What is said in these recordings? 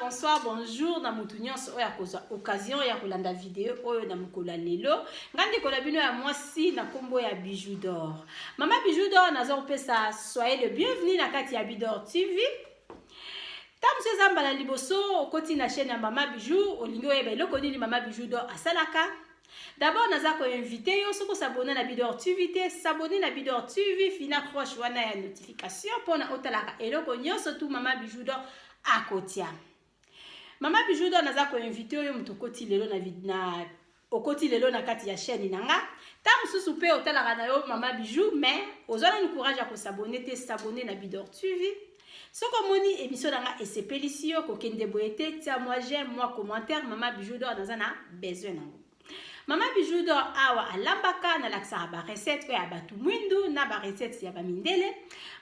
Bonsoir, bonjour na mutu nyonso oyo akozwa occasion ya kolanda video oyo na mokolo ya lelo. Nga ndeko na bino ya mwasi na kombo ya Bijou d'Or. Mama Bijou d'Or, naza kopesa soyez le bienvenu na kati ya Bidor TV. Ntango mosusu eza mbala liboso okoti na chaîne ya Mama Bijou, olingi oyeba eloko nini Mama Bijou d'Or asalaka. D'abord naza koinvite yo, soki osabone na Bidor TV te, s'abonner na Bidor TV, fina cloche wana ya notification mpona otalaka eloko nyonso tu Mama Bijou d'Or akotia. Mama Bijou d'Or, naza koinvite oyo moto okoti lelo na okoti lelo na kati ya chaîne na nga. Ta mosusu mpe otalaka na yo Mama Bijou, mais ozwa nanu courage ya kosabone te, s'abonner na Bidor TV. Soki omoni émission na nga esepelisi yo, kokende boye te, tia mwa j'aime, mwa commentaire. Mama Bijou d'Or naza na besoin nango. Mama Bijou d'Or awa alambaka, nalakisaka barecette oyo ya bato mwindu na barecette ya bamindele.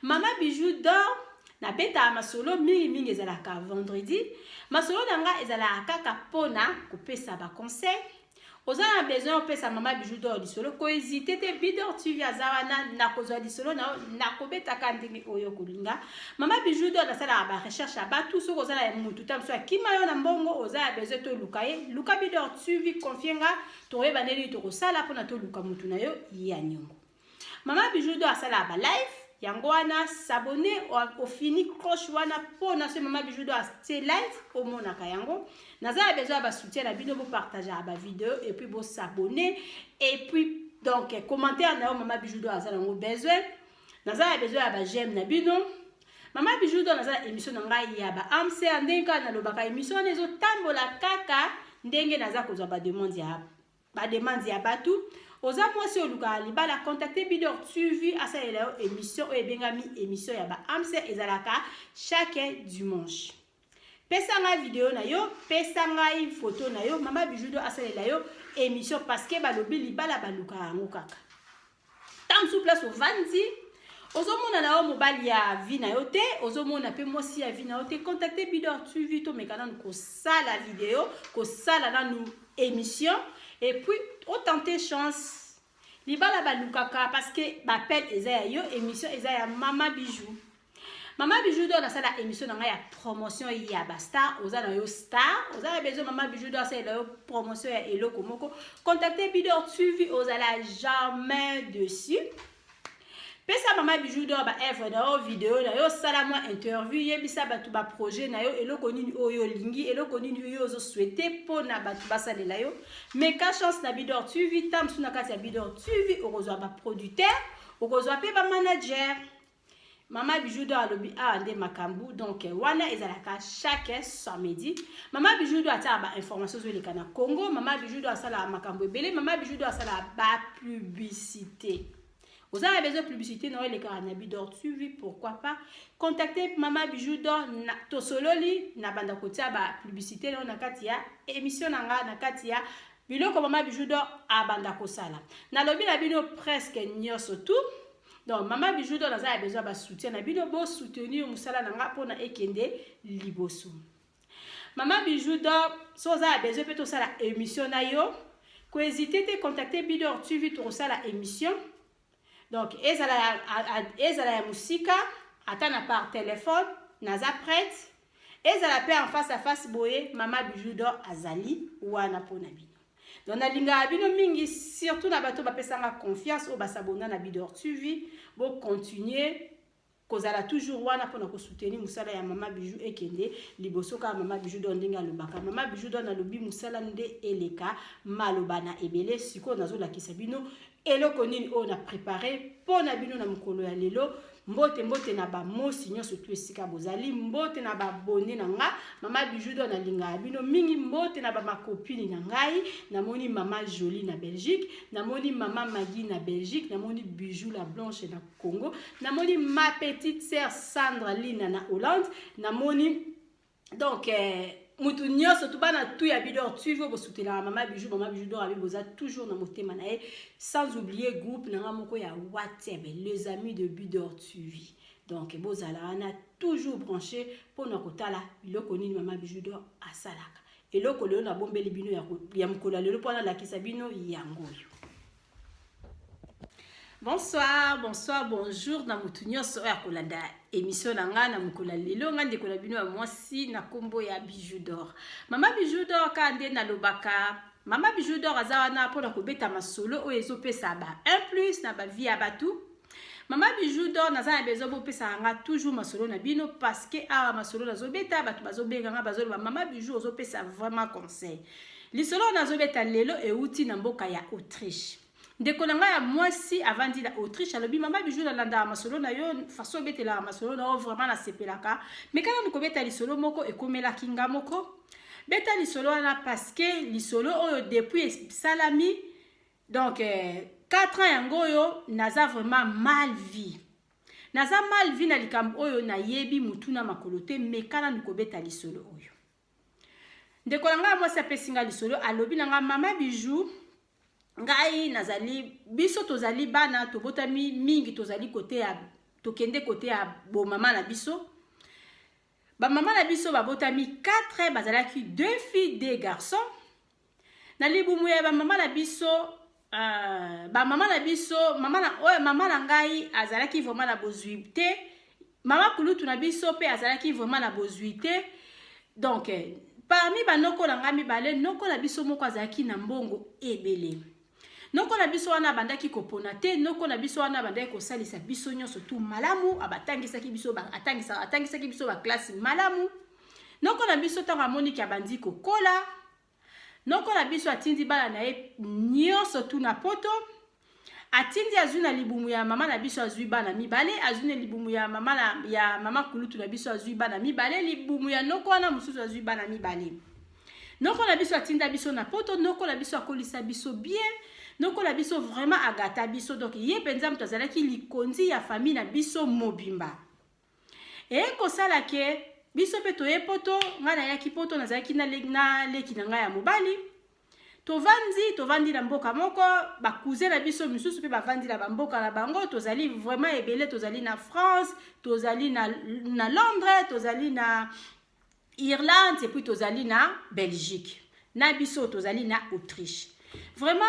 Mama Bijou d'Or nabetaka masolo mingimingi, ezalaka vendredi. Masolo na nga ezalaka kaka mpona kopesa baconseil. Oza na besoin opesa Mama Bijou d'Or lisolo, kohésite te, Bidor TV aza wana. Nakozwa lisolo na yo, nakobetaka ndenge oyo kolinga. Mama Bijou d'Or nasalaka barecherche ya batu. Soki oza na mutu ta mosu akima yo na mbongo, oza ya besoin toluka ye, luka Bidor TV, confie nga, tokoyeba ndenge tokosala mpona toluka mutu na yo ya niongo. Mama Bijou d'Or asalaka balive, yango wana s'abonner, ofini cloche wana mpona so Mama Bijou d'Or atie live, omonaka yango. Naza ya besoin ya basoutien na bino, bopartageaka bavideo et puis bosabonner et puis donc commentaire na yo, Mama Bijou d'Or aza nango besoin. Naza ya besoin ya baj'aime na bino. Mama Bijou d'Or naza na émission na ngai ya baamser. Ndenge kaka nalobaka, émission wana ezotambola kaka ndenge naza kozwa bademande ya bato. Oza mwasi olukaka libala, contacte Bidor TV, asalela yo émission oyo ebengami émission ya baamser, ezalaka chaque dimanche. Pesa ngai video na yo, pesa ngai photo na yo, Mama Bijou d'Or asalela yo émission, parce que balobi libala balukaka yango kaka. Ntango mosusu place ovandi, ozomona na yo mobali ya vie na yo te, ozomona mpe mwasi ya vie na yo te, contacte Bidor TV, tomeka nanu kosala video, kosala nanu émission et puis otente chance. Libala balukaka, parce que baappel eza ya yo, émission eza ya Mama Bijou. Mama Bijou d'Or nasala émission na ngai ya promotion ya bastar. Oza na yo star, oza na besoin Mama Bijou d'Or asalela yo promotion ya eloko moko, contacte Bidor TV, ozala jamais déçu. Pesa Mama Bijou d'Or baœuvre na yo, video na yo, osala mwa interview, yebisa bato baprojet na yo, eloko nini oyo olingi, eloko nini oyo ozosouhaite mpona bato basalela yo. Meka chance na Bidor TV. Ta mosusu na kati ya Bidor TV okozwa baproducteur, okozwa mpe bamanager. Mama Bijou d'Or alobi awa nde makambo. Donc wana ezalaka chaque samedi. Mama Bijou d'Or atiaka bainformation ezoleka na Congo. Mama Bijou d'Or asalaka makambo ebele. Mama Bijou d'Or asalaka bapublicité. Oza na besoin publicité na yo elekaka na Bidor TV, pourquoi pas contacter Mama Bijou d'Or na tosololi na banda kotia bapublicité na yo na kati ya émission na nga, na kati ya biloko Mama Bijou d'Or abanda kosala. Nalobi na bino presque nyonso tout. Donc Mama Bijou d'Or naza ya besoin basoutien na bino, bosoutenir mosala na nga mpona ekende liboso. Mama Bijou d'Or, so oza ya besoin mpe tosala émission na yo, kohésite te, contacte Bidor TV, tokosala émission. Donc ezala ya mosika, ata na par téléphone, naza prête. Ezala mpe en face à face boye, Mama Bijou d'Or azali wana mpona bino. Donc nalingaka bino mingi, surtout na bato bapesanga confiance, oyo basabona na Bidor TV. Bocontinue kozala toujours wana mpona kosoutenir mosala ya Mama Bijou ekende liboso. Kaka Mama Bijou d'Or ndenge alobaka, Mama Bijou d'Or nalobi mosala nde eleka maloba na ebele. Sikoyo nazolakisa bino eloko nini oyo na préparé mpo na bino na mokolo ya lelo. Mbote, mbote na bamosi nyonso tu esika bozali. Mbote na babone na nga Mama Bijou d'Or, nalingaka bino mingi. Mbote na bamakopini na ngai. Namoni Mama Jolie na Belgique, namoni Mama Magi na Belgique, namoni Bijou la Blanche na Congo, namoni ma petite sœur Sandra Lina na Hollande, namoni donc mutu nyonso tu, bana tu ya Bidor TV oyo bosutelaka Mama Bijou. Mama Bijou d'Or abi boza toujours na motema na ye. Sans oublier groupe na nga moko ya WhatsApp, Les Amis de Bidor TV. Donc bozala wana toujours branché mpona kotala biloko nini Mama Bijou d'Or asalaka. Eloko lelo nabombeli bino ya mokolo ya lelo mpo nalakisa bino yango oyo. Bonsoir, bonsoir, bonjour na mutu nyonso oyo akolanda émission na ngai na mokolo ya lelo. Ngai ndeko na bino ya mwasi na nkombo ya Bijou d'Or, Mama Bijou d'Or. Kaka nde nalobaka, Mama Bijou d'Or aza wana mpona kobeta masolo oyo ezopesa ba 1 plus na bavie ya bato. Mama Bijou d'Or, naza na besoin bopesaka nga toujours masolo na bino, parce que awa masolo nazobeta, bato bazobenga nga, bazoloba: "Mama Bijou, ozopesa vraiment conseil." Lisolo oyo nazobeta lelo euti na mboka ya Autriche. Ndeko na ngai ya mwasi avandi na Autriche alobi: "Mama Bijou, nalandaka masolo na yo, façon obetelaka masolo na yo, vraiment nasepelaka. Mais kaka nanu kobeta lisolo moko ekomelaki nga moko, beta lisolo wana, parce que lisolo oyo depuis esalami, donc 4 ans yango oyo, naza vraiment mal vie, naza mal vie na likambo oyo, nayebi mutu na makolo te. Meka nanu kobeta lisolo oyo." Ndeko na ngai ya mwasi apesi nga lisolo, alobi na ngai: "Mama Bijou, ngai nazali, biso tozali bana, tobotami mingi, tozali côté ya, tokende côté ya bomama na biso. Bamama na biso babotami 4, bazalaki 2 filles, 2 garçons. Na libumu ya bamama na biso, bamama na biso, mama na, oyo mama na ngai azalaki vraiment na bozwi te, mama kulutu na biso mpe azalaki vraiment na bozwi te. Donc parmi banoko na ngai mibale, noko na biso moko azalaki na mbongo ebele. Noko na biso wana abandaki kopona te. Noko na biso wana abandaki kosalisa biso nyonso tu malamu, abatangisaki biso, atangisaki biso baclasse malamu. Noko na biso, ntango amoniki abandi kokola, noko na biso atindi bana na ye nyonso tu na Poto. Atindi, azwi na libumu ya mama na biso, azwi bana mibale, azwi na libumu ya mama, na, ya mama kulutu na biso, azwi bana mibale, libumu ya noko wana mosusu, azwi bana mibale. Noko na biso atinda biso na Poto. Noko na biso akolisa biso bien. Noko na biso vraiment agata biso. Donc ye mpenza moto azalaki likonzi ya famille na biso mobimba. Eye kosala ke biso mpe toye Poto. Ngai nayaki Poto, nazalaki na leki na ngai ya mobali. Tovandi na mboka moko. Bacousin na biso misusu mpe bavandi na bamboka na bango. Tozali vraiment ebele. Tozali na France, tozali na Londres, tozali na Irlande et puis tozali na Belgique, na biso tozali na Autriche. Vraiment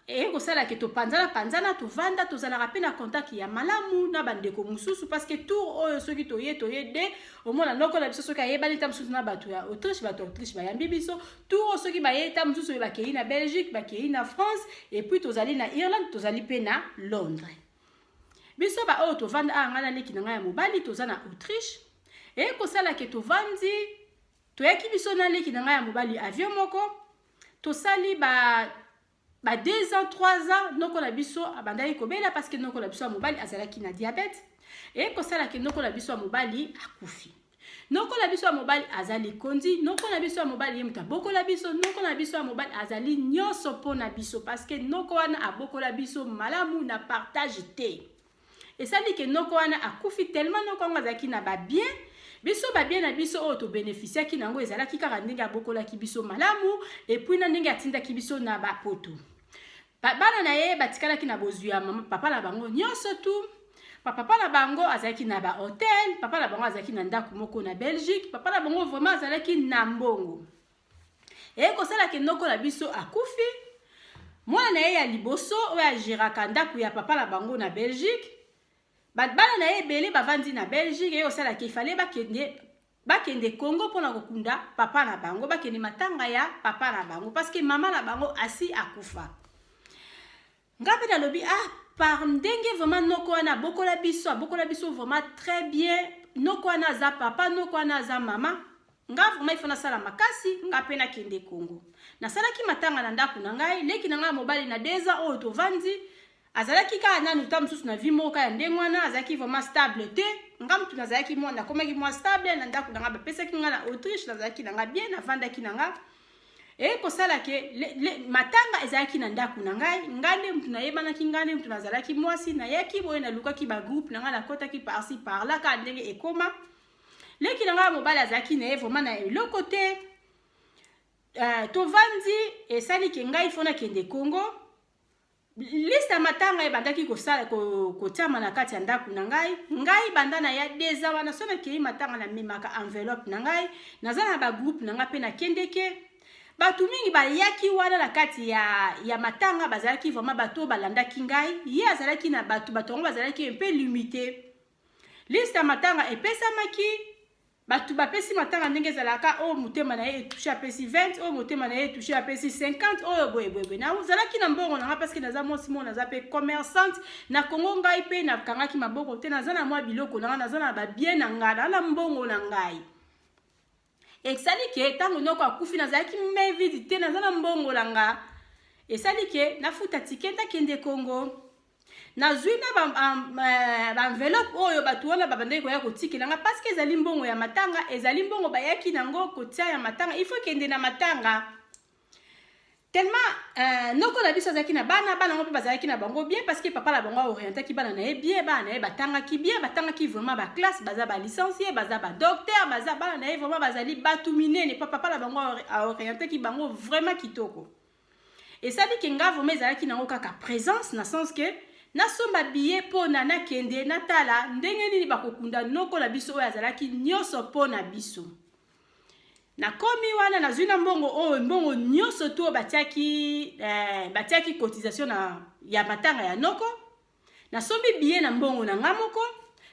eye kosala ke topanzana panzana, tovanda, tozalaka mpe na contact ya malamu na bandeko mosusu, parce que tour oyo soki toye de omona noko na biso, soki ayebani ta mosusu na bato ya Autriche, bato ya Autriche bayambi biso. Tour oyo soki baye ta mosusu oyo, bakei na Belgique, bakei na France et puis tozali na Irlande, tozali mpe na Londres. Biso baoyo tovanda awa, ngai na leki na ngai ya mobali, toza na Autriche. Eye kosala ke tovandi, toyaki biso na leki na ngai ya mobali avion moko. Tosali ba 2 ans, 3 ans, noko na biso abandaki kobela, parce que noko na biso ya mobali azalaki na diabète. Eye kosala ke noko na biso ya mobali akufi. Noko na biso ya mobali aza likonzi. Noko na biso ya mobali, ye moto abokola biso. Noko na biso ya mobali azali nyonso mpo na biso, parce que noko wana abokola biso malamu na partage te. Esali ke noko wana akufi. Tellement noko yango azalaki na babien, biso babien na biso oyo tobénéficiaki nango ezalaki kaka ndenge abokolaki biso malamu et puis na ndenge atindaki biso na bapoto. Bana na ye batikalaki na bozwi ya mama, papa na bango nyonso tu. Papa na bango azalaki na bahotel, papa na bango azalaki na ndako moko na Belgique, papa na bango vraiment azalaki na mbongo. Eye kosalaka noko na biso akufi. Mwana na ye ya liboso oyo agéraka ndako ya papa na bango na Belgique, bana na ye ebele bavandi na Belgique. Eye kosalaka ifale bakende Congo mpona kokunda papa na bango, bakende matanga ya papa na bango, parce que mama na bango asi akufa. Nga mpe nalobi: "Ah, par ndenge vraiment noko wana abokola biso, abokola biso vraiment très bien. Noko wana aza papa, noko wana aza mama. Nga vraiment il faut nasala makasi, nga mpe nakende Congo." Nasalaki matanga na ndako na ngai. Leki na ngai ya mobali, na 2 ans oyo tovandi, azalaki kaka nanu ta mosusu na vie moko kaka ya ndenge wana, azalaki vraiment stable te. Nga mutu nazalaki mwa, nakomaki mwa stable na ndako na nga bapesaki nga na Autriche. Nazalaki na nga bien, navandaki na nga. Eye kosala ke matanga ezalaki na ndako na ngai. Ngai nde mutu nayebanaki, ngai nde mutu nazalaki mwasi. Nayaki boye, nalukaki bagroupe na ngai, nakɔtaki par-ci par-là, kaka ndenge ekoma. Leki na ngai ya mobali azalaki na ye vraiment na eloko te. Tovandi, esali ke ngai faut nakende Congo. Liste ya matanga ebandaki kosala kotiama na kati ya ndako na ngai. Ngai banda na ya 2 ans wana, so nakei matanga, namemaka enveloppe na ngai. Naza na bagroupe na ngai mpe nakendeke. Bato mingi bayaki wana na kati ya matanga, bazalaki vraiment bato oyo balandaki ngai. Ye azalaki na bato, bato yango bazalaki mpe limité. Liste ya matanga epesamaki, bato bapesi matanga ndenge ezalaka. Oyo motema na ye etouche apesi 20, oyo motema na ye etouche apesi 50, oyo boye boye boye. Nazalaki na mbongo na nga parce que naza mwasi moko, naza mpe commerçante na Kongo. Ngai mpe nakangaki maboko te, naza na mwa biloko na nga, naza na babiens na ngai, naza na mbongo na ngai. Esali ke ntango noko akufi, nazalaki main vide te, naza na mbongo na nga. Esali ke nafuta ticket, nakende Kongo. Nazwi na baenveloppe oyo bato wana babandaki koya kotikela nga, parce que ezali mbongo ya matanga, ezali mbongo bayaki nango kotia ya matanga, il faut kende na matanga. Tellement noko na biso azalaki na bana, bana yango mpe bazalaki na bango bien, parce que papa na bango aorientaki bana na ye bien. Bana na ye batangaki bien, batangaki vraiment baclasse, baza balicencié, baza badocteur, baza bana na ye vraiment bazali bato minene. Papa na bango aorientaki bango vraiment kitoko. Esali ke nga vraiment ezalaki nango kaka présence, na sens ke nasomba billet mpo na nakende natala ndenge nini bakokunda noko na biso oyo azalaki nyonso mpo na biso. Nakomi wana, nazwi na mbongo oyo, mbongo nyonso to batiaki cotisation na ya matanga ya noko. Nasombi billet na mbongo na nga moko,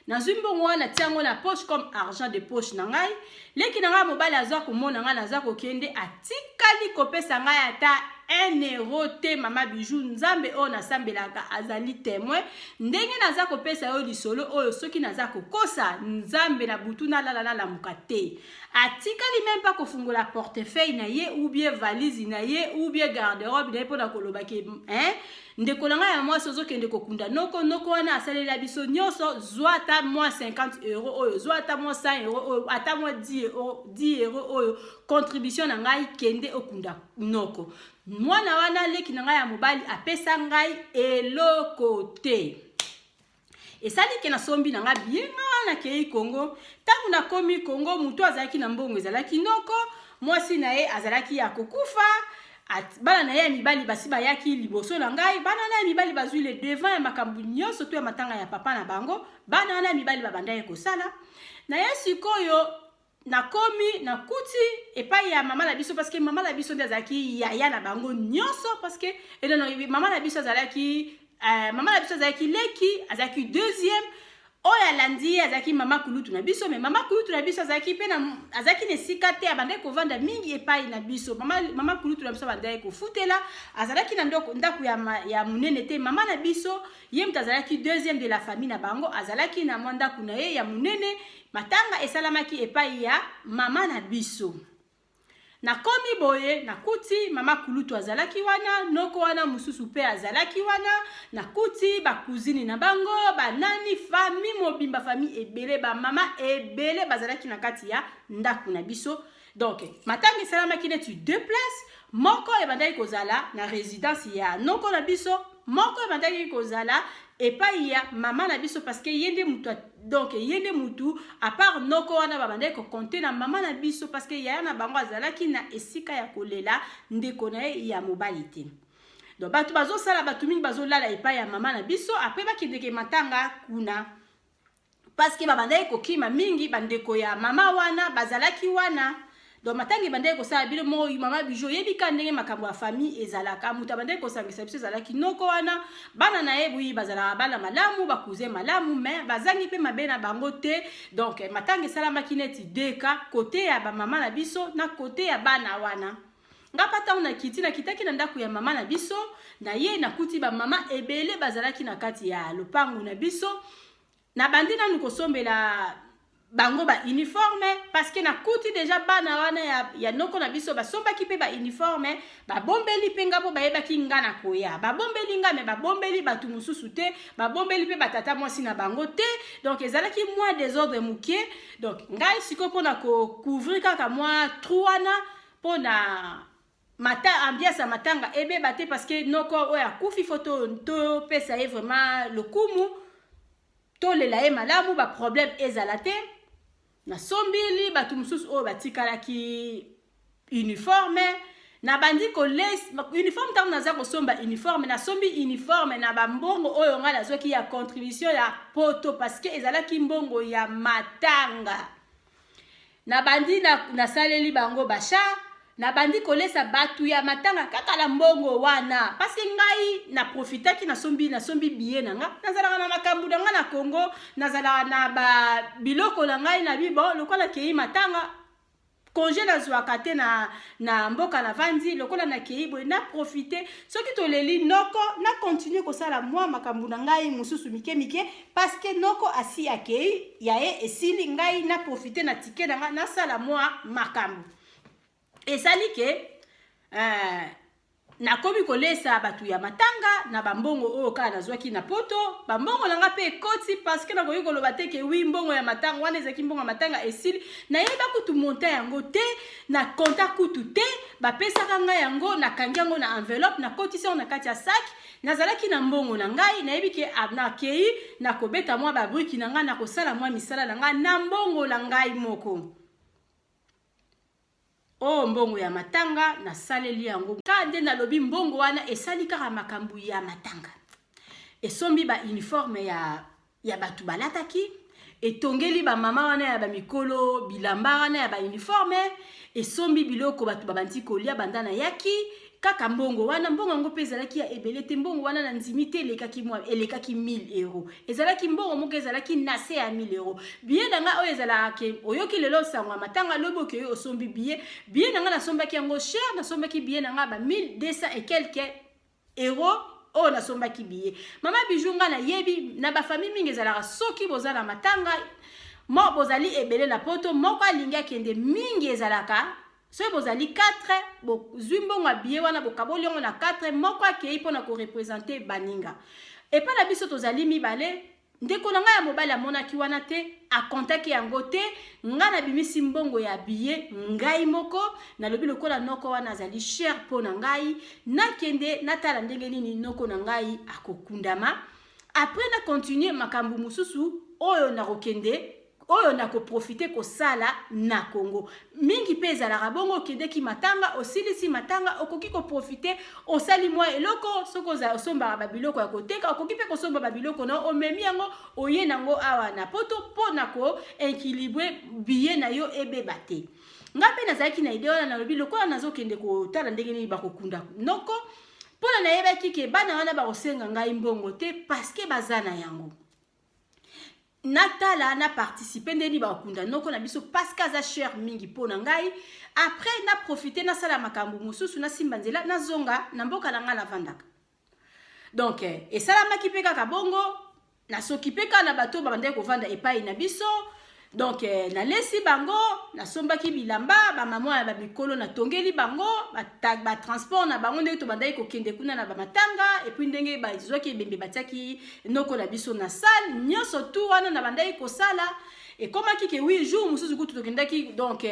nazwi mbongo wana, natia yango na poche comme argent de poche na ngai. Leki na ngai mobali aza komona ngai naza kokende, atikali kopesa ngai ata 1 euro te. Mama Bijou, Nzambe oyo nasambelaka azali témoin ndenge naza kopesa yo lisolo oyo. Soki naza kokosa, Nzambe na butu nalala nalamuka te. Atikali même pas kofungola portefeuille na ye ou bien valise na ye ou bien garde-robe na ye mpona koloba ke, hein, ndeko na ngai ya mwasi, ozokende kokunda noko, noko wana asalela biso nyonso, zwa ata mwa 50 euro oyo, zwa ata mwa 100 euro oyo, ata mwa 10 euro, 10 euro oyo, contribution na ngai, kende okunda noko. Mwana wana, leki na ngai ya mobali, apesa ngai eloko te. Esali ke nasombi na nga billet, nga wana nakei Kongo. Ntango nakomi Kongo, motu azalaki na mbongo ezalaki noko. Mwasi na ye azalaki ya kokufa, bana na ye ya mibali basi bayaki liboso na ngai. Bana na ya mibali bazwi le devant ya makambo nyonso to ya matanga ya papa na bango. Bana wana ya mibali babandaki kosala na ye. Sikoyo nakomi, nakuti epai ya mama na biso, parce que mama na biso nde azalaki yaya na bango nyonso, parce que enono mama na biso azalaki leki, azalaki deuxième. Oyo alandi ye azalaki mama kulutu na biso. Mais mama kulutu na biso azalaki mpe azalaki na esika te, abandaki kovanda mingi epai na biso. Mama kulutu na biso abandaki kofutela, azalaki na ndako ya monene te. Mama na biso, ye moto azalaki deuxième de la famille na bango, azalaki na mwa ndako na ye ya monene. Matanga esalamaki epai ya mama na biso. Nakomi boye, nakuti mama kulutu azalaki wana, noko wana mosusu mpe azalaki wana, nakuti bacousine na bango, banani, famille mobimba, famille ebele, bamama ebele bazalaki na kati ya ndako na biso. Donc matanga esalamaki neti deux places: moko ebandaki kozala na résidence ya noko na biso, moko ebandaki kozala epai ya mama na biso, parce que ye nde mutu, donc ye nde mutu à part noko wana babandaki kocompter na mama na biso, parce que yaya na bango azalaki na esika ya kolela ndeko na ye ya mobali te. Donc bato bazosala, bato mingi bazolala epai ya mama na biso, après bakendeke matanga kuna, parce que babandaki kokima mingi, bandeko ya mama wana bazalaki wana. Donc matanga ebandaki kosala bino moko. Mama Bijou, oyebi ka ndenge makambo ya famille ezalaka. Moto abandaki kosangisa biso ezalaki noko wana. Bana na ye boyi bazalaka bana malamu, bacousins malamu, mais bazangi mpe mabe na bango te. Donc matanga esalamaki neti deka, côté ya bamama na biso na côté ya bana wana. Nga mpa ntango nakiti, nakitaki na ndako ya mama na biso na ye, nakuti bamama ebele bazalaki na kati ya lopangu na biso. Nabandi nanu kosombela bango bauniforme, parce que nakuti déjà bana wana ya noko na biso basombaki mpe bauniforme, babombeli mpe nga mpo bayebaki nga na koya. Babombeli nga, mais babombeli bato mosusu te, babombeli mpe batata mwasi na bango te. Donc ezalaki mwa désordre moke. Donc ngai sikoyo, mpona kocouvrir kaka mwa trou wana, mpona mata ambiance ya matanga ebeba te, parce que noko oyo akufi, faut topesa ye vraiment lokumu, tolela ye malamu, baproblème ezala te. Nasombili bato mosusu oyo batikalaki uniforme, nabandi kolesa uniforme. Ntango naza kosomba uniforme, nasombi uniforme na bambongo oyo ngai nazwaki ya contribution ya poto, parce que ezalaki mbongo ya matanga. Nabandi nasaleli bango bachar. Nabandi kolesa bato ya matanga kaka na mbongo wana, parce que ngai na profitaki, nasombi billet na nga. Nazalaka na makambo na nga na Congo, nazalaka na ba biloko na ngai na bibo. Lokola kei matanga, congé nazwaka te na mboka navandi. Lokola nakei boye, na profite, soki toleli noko, na continue kosala mwa makambo na ngai mosusu mike mike, parce que noko asi akei, ya ye esili. Ngai na profite na ticket na ngai, nasala mwa makambo. Esali ke nakomi kolesa bato ya matanga na bambongo oyo kaka nazwaki na Poto. Bambongo na nga mpe ekoti, parce que nakoki koloba te ke oui, mbongo ya matanga wana ezalaki mbongo ya matanga esili. Nayeba kutu montant yango te, na konta kutu te. Bapesaka ngai yango, nakangi yango na enveloppe, nakotisi yango na kati ya sac. Nazalaki na mbongo na ngai, nayebi ke nakei, nakobeta mwa babriki na ngai, nakosala mwa misala na ngai na mbongo na ngai moko. Oyo mbongo ya matanga, nasaleli yango kaka nde nalobi. Mbongo wana esali kaka makambo ya matanga, esombi bauniforme ya bato balataki, etongeli bamama wana ya bamikolo bilamba wana ya bauniforme, esombi biloko bato babandi kolia banda nayaki. Kaka mbongo wana, mbongo yango mpe ezalaki ya ebele te. Mbongo wana na ndimi te elekaki mwa, elekaki 1000 euro. Ezalaki mbongo moko ezalaki na se ya 1000 euro. Billet na ngai oyo ezalaka ke oyoki lelo sango ya matanga, lobi okei osombi billet. Billet na ngai nasombaki yango cher, nasombaki billet na ngai ba 1200 et quelque euro oyo nasombaki billet. Mama Bijou, ngai nayebi na bafamille mingi ezalaka, soki boza na matanga mo bozali ebele na Poto, moko alingi akende mingi. Ezalaka soki bozali 4, bozwi mbongo ya billet wana, bokaboli yango na 4, moko akei mpona koreprésenter baninga. Epai na biso tozali mibale. Ndeko na ngai ya mobali amonaki wana te, akontaki yango te. Ngai nabimisi mbongo ya billet ngai moko. Nalobi lokola noko wana azali cher mpo na ngai, nakende natala ndenge nini noko na ngai akokundama. Après na continue makambo mosusu oyo nakokende, oyo nakoprofite kosala na Congo mingi. Mpe ezalaka bongo, okendeki matanga, osilisi matanga, okoki koprofite, osali mwa eloko. Soki osombaka babiloko ya koteka, okoki mpe kosomba babiloko na omemi yango, oye nango awa na Poto mpo na koéquilibrer billet na yo ebeba te. Nga mpe nazalaki na idée wana. Nalobi lokola nazokende kotala ndenge nini bakokunda noko, mpona nayebaki ke bana wana bakosenga ngai mbongo te, parce que baza na yango. Natala, na participe ndeni bakunda noko na biso, parce que aza cher mingi mpo na ngai. Après na profite, nasala makambo mosusu, nasimba nzela, nazonga na mboka na ngai navandaka. Donc esalamaki mpe kaka bongo. Nasoki mpe kaka na bato babandaki kovanda epai na biso. Donc nalesi bango, nasombaki bilamba bamama ya bamikolo, natongeli bango batransport na bango ndenge tobandaki kokende kuna na bamatanga. Et puis ndenge bazwaki ebembe, batiaki noko na biso na salle, nyonso tu wana na bandaki kosala. Ekomaki ke 8 jour mosusu kutu tokendaki, donc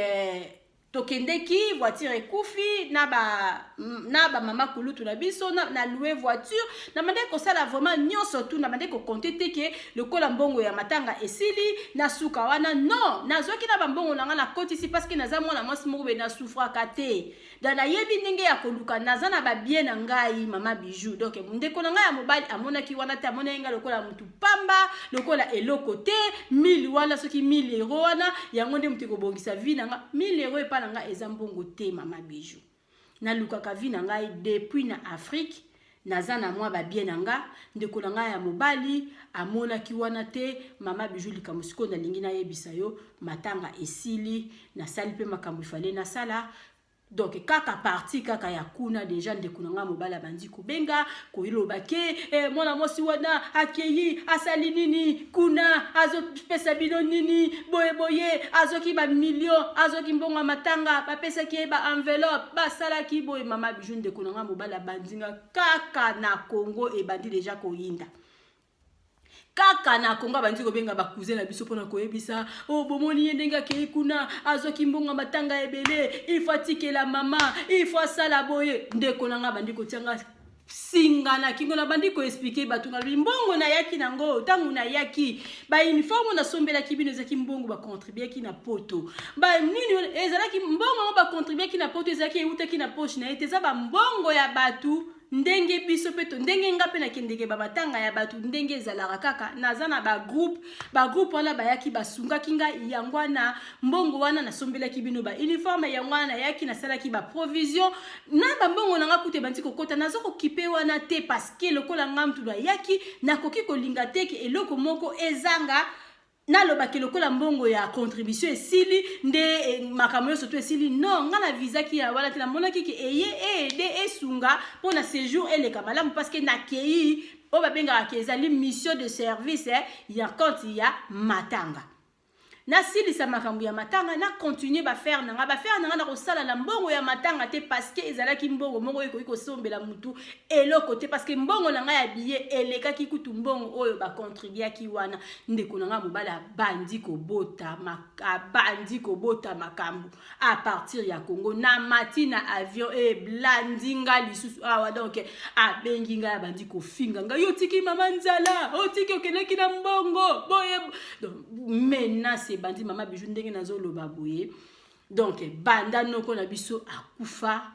tokendeki, voiture ekufi na bamama ba kulutu na biso na louer voiture. Na bandaki kosala vraiment nyonso tu. Na bandaki kokonte te ke lokola mbongo ya matanga esili na suka wana. Non, nazwaki na bambongo na ngai, nakotisi, parce que naza mwana mwasi moko boye, nasouffraka te. Donc nayebi ndenge ya koluka, naza na babien na ngai, mama Bijou. Donc ndeko na ngai ya mobali amonaki wana te, amonaki ngai lokola motu pamba, lokola eloko te. 1000 wana, soki 1000 euro wana, yango nde moto ekobongisa vie na nga. 1000 euro epa na ngai eza mbongo te, mama Bijou. Nalukaka vie na ngai depuis na Afrique, naza na mwa babien na nga. Ndeko na ngai ya mobali amonaki wana te. Mama Bijou, likambo sikoyo nalingi nayebisa yo, matanga esili, nasali mpe makambo ifale nasala. Donc kaka parti kaka ya kuna déjà, ndeko na ngai mobali abandi kobenga, koyiloba ke mwana mwasi wana akei, asali nini kuna, azopesa bino nini boye boye, azwaki bamillion, azwaki mbongo ya matanga, bapesaki ye baenveloppe, basalaki boye. Mama Bijou, ndeko na ngai mobali abandi nga kaka na Congo, ebandi déjà koyinda kaka na Kongo. Abandi kobenga bacousin na biso mpona koyebisa: o oh, bomoni ye ndenge akei kuna, azwaki mbongo matanga ebele, il faut atikela mama, il faut asala boye. Ndeko na nga abandi kotianga singa na kingo. Na bandi koexpliquer bato, nalobi mbongo nayaki nango, ntango nayaki, bauniforme nasombelaki bino ezalaki mbongo bacontribuaki na Poto. Banini ezalaki mbongo yango bacontribuaki na Poto, ezalaki eutaki na poche na ye te, eza bambongo ya bato. Ndenge biso mpe to ndenge nga mpe nakendeke bamatanga ya bato, ndenge ezalaka kaka, naza na bagroupe. Bagroupe wana bayaki, basungaki ngai. Yango wana mbongo wana nasombelaki bino bauniforme, yango wana nayaki nasalaki baprovision na bambongo na nga. Kuta ebandi kokota, naza kokipe wana te, parce que lokola nga mutu nayaki, nakoki kolinga te ke eloko moko ezanga. Nalobaki lokola mbongo ya contribution esili nde makambo nyonso to esili. Non, nga na visaki ya wana te. Namonaki ke eye eaider, esunga mpo na séjour eleka malamu, parce que nakei oyo babengaka ke ezali mission de service ya compte ya matanga. Nasilisa makambo ya matanga, na continue baaffaires na nga. Baaffaires na nga na kosala na mbongo ya matanga te, parce que ezalaki mbongo moko ekoki kosombela mutu eloko te, parce que mbongo na ngai ya billet elekaki kutu mbongo oyo bacontribuaki wana. Ndeko na ngai mobali abandi kobota makambo à partir ya Congo. Namati na avion, eblandi nga lisusu awa. Donc abengi ngai, abandi kofinga ngai: "Otiki mama nzala, otiki, okendeki na mbongo boye." Donc menace ebandi. Mama Bijou, ndenge nazoloba boye, donc banda noko na biso akufa,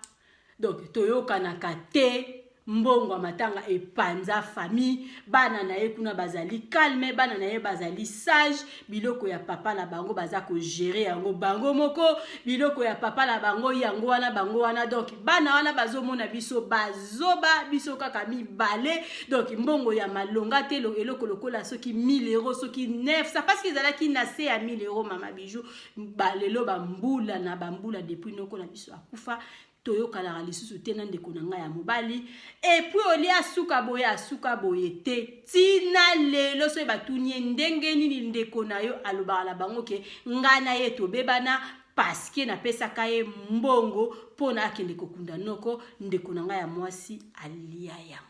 donc toyokanaka te. Mbongo ya matanga epanza famille. Bana na ye kuna bazali calme, bana na ye bazali sage. Biloko ya papa na bango baza kogérer yango bango moko. Biloko ya papa na bango yango wana, bango wana. Donc bana wana bazomona biso bazoba, biso kaka mibale. Donc mbongo ya malonga te, eloko lokola soki 1000 euro, soki 900, parce que ezalaki na se ya 1000 euro. Mama Bijou, balelo bambula na bambula depuis noko na biso akufa, toyokanaka lisusu te na ndeko na ngai ya mobali. Et puis olia asuka boye, asuka boye te. Ntina lelo soki batuni ye ndenge nini ndeko na yo, alobaka na bango ke ngai na ye tobebana parce que napesaka ye mbongo mpo na akende kokunda noko. Ndeko na ngai ya mwasi alia yango.